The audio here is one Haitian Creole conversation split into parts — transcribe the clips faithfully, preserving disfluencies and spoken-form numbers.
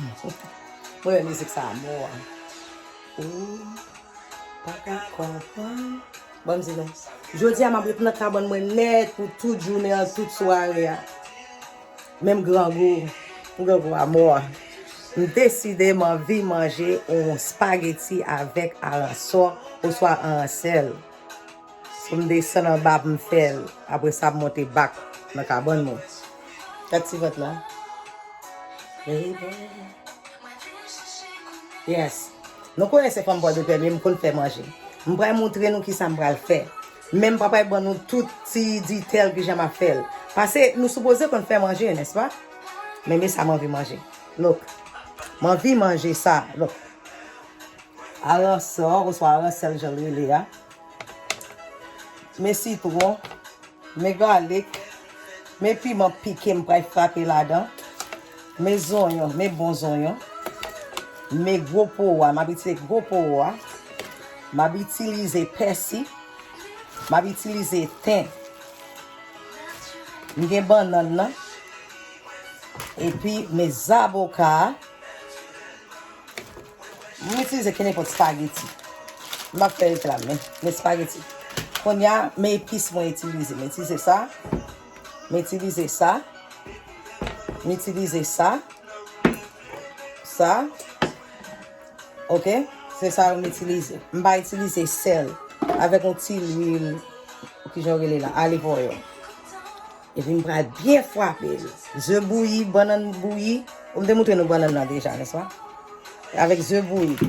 Mwen renmen mizik sa a mò. Ou pa ka konprann. Ban m di nou. Jodi a, m ap ret nan kabann mwen nèt pou tout jounen an, tout sware a. Menm grangou, grangou a mò. M deside m anvi manje yon spageti avèk aransò oswa aransèl. Si m desann anba pou m fè l, apre sa m monte back nan kabann mwen. Gad ti vant la. Baby. Yes. Nou konnen se fanm bò de pè, men m konn fè manje. M pral montre nou kisa m pral fè. Men m pa pral ban nou tout ti detèl kijan m ap fè l. Paske nou sipoze konn fè manje, nèspa? Men, men sa m anvi manje. Look. M anvi manje sa. Look. Aransò, oswa aransèl jan l rele a. Men sitwon. Men galik, men piman pike m pral frape ladan. Men zonyon, men bon zonyon. Men gwo powa, m ap itilize gwo powa. M ap itilize pèsi. M ap itilize ten. M gen bannann nan. Epi men zaboka a. M itilize kenenpòt spageti. M ap fè ekla men, men spageti. Kounye a, men epis mwen itilize. M itilize sa. M itilize sa. M itilize sa. Sa. Ok? Se sa yo m itilize. M pa itilize sèl. Avèk yon ti lwil, kijan yo rele la, olive oil. Epi m pral byen frape l. Ze bouyi, bannann bouyi. M te montre nou bannann nan deja, nèspa? Avèk ze bouyi.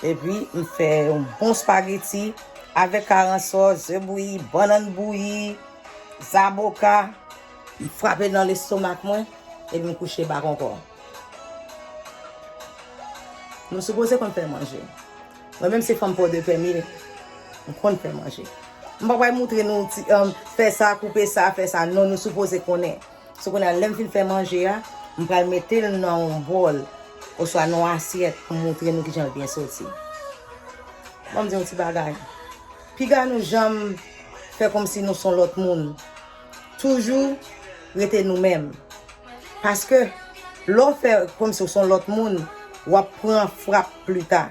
Epi m fè yon bon spageti avèk aransò, ze bouyi, bannann bouyi, zaboka. M frape l nan lestomak mwen. Epi m kouche bak ankò. Nou sipoze konn fè manje. Mwen menm se fanm Pòdepè m ye. M konn fè manje. M pa pral montre nou ti, um, fè sa, koupe sa, fè sa. Non, nou sipoze konnen. So kounye a, lè m fin fè manje a, m pral mete l nan yon bòl oswa nan yon asyèt pou m montre nou kijan l byen soti. Ban m di yon ti bagay. Piga nou janm fè kòmsi nou se yon lòt moun. Toujou rete nou menm. Paske lè w fè kòmsi w se yon lòt moun, w ap pran frap pli ta.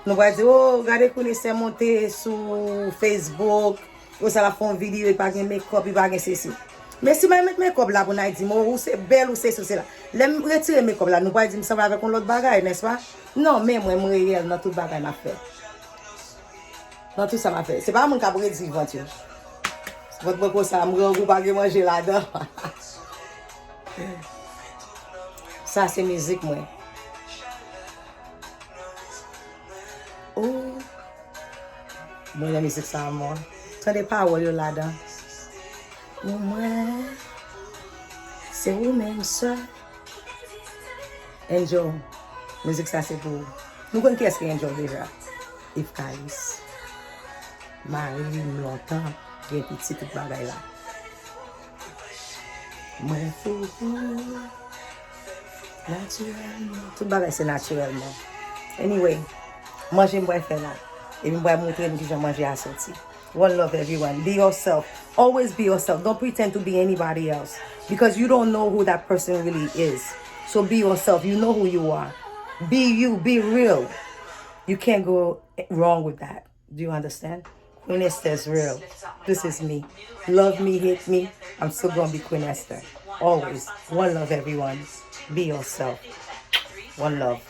Nou pral di, "Oh, gade Queen Esther monte sou Facebook. Yo sa l ap fè yon videyo, li pa gen make-up, li pa gen sesi." Men si mwen met make-up la pou n al di m, "Oh, ou se bèl, ou sesi, ou sela." Lè m retire make-up la, nou pral di m sanble avèk yon lòt bagay, nèspa? Non, men mwen, m reyèl nan tout bagay m ap fè. Nan tout sa m ap fè. Se pa moun k ap redi vant yo. Vant mwen konsa, m grangou, pa gen manje ladan. Sa se mizik mwen. Oh. Mwen nan mizik sa a mò. Tande pawòl yo ladan. Mwen, se ou menm sèl. Angel, mizik sa se pou ou. Nou konn kiyès ki Angel deja? Yves Calice. Mari m lontan, gen pitit, tout bagay la. Mwen fou pou ou. Natirèlman. Tout bagay se natirèlman. Anyway, manje m pral fè la. Epi m pral montre nou kijan manje a soti. One love everyone. Be yourself. Always be yourself. Don't pretend to be anybody else. Because you don't know who that person really is. So be yourself. You know who you are. Be you. Be real. You can't go wrong with that. Do you understand? Queen Esther is real. This is me. Love me, hate me, I'm still gonna be Queen Esther. Always. One love, everyone. Be yourself. One love.